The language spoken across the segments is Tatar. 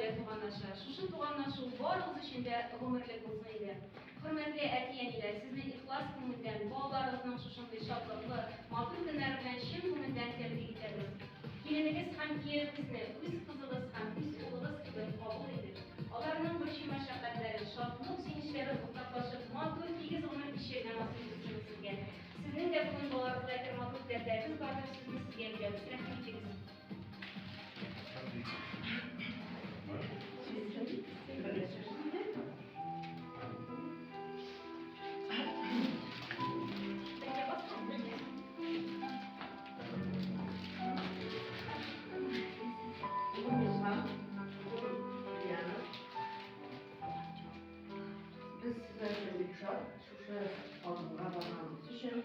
гаилә туганлаша. Шушы туганлашу барыгыз өчен дә гомерлек булсын иде. Хөрмәтле әти-әниләр, сезне ихлас күңелдән балаларыгызның шушындый шатлыклы, матур көннәре белән чын күңелдән тәбрик итәбез. Киленегез һәм киявегезне үз кызыгыз һәм үз улыгыз кебек кабул итеп, аларның борчу-мәшәкатьләрен, шатлык-сөенечләрен уртаклашып, матур, тигез гомер кичерергә насыйп булсын сезгә. Сезнең дә бүген балаларыгызга әйтер матур теләкләрегез бардыр, сүзне сезгә бирәбез. Рәхим итегез. Улым Илһам, улым Диана. Без сезнең белән бик шат, шушы адымга барганыбыз өчен.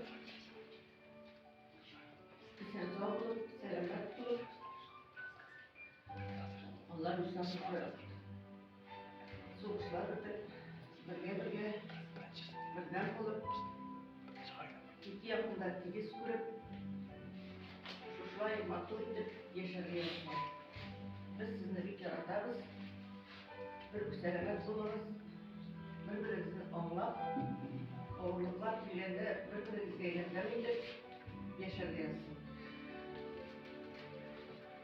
Исән сау булып, сәламәт булып, Алла бирсә шушы сугышлар бетеп, бергә-бергә, бердәм булып, ике якны да тигез күреп, шушылай матур итеп яшәргә язсын. Без сезне бик яратабыз. Бер үк сәламәт булыгыз, бер-берегезне аңлап, авырлыклар килгәндә бер-берегезгә ярдәм итеп яшәргә язсын.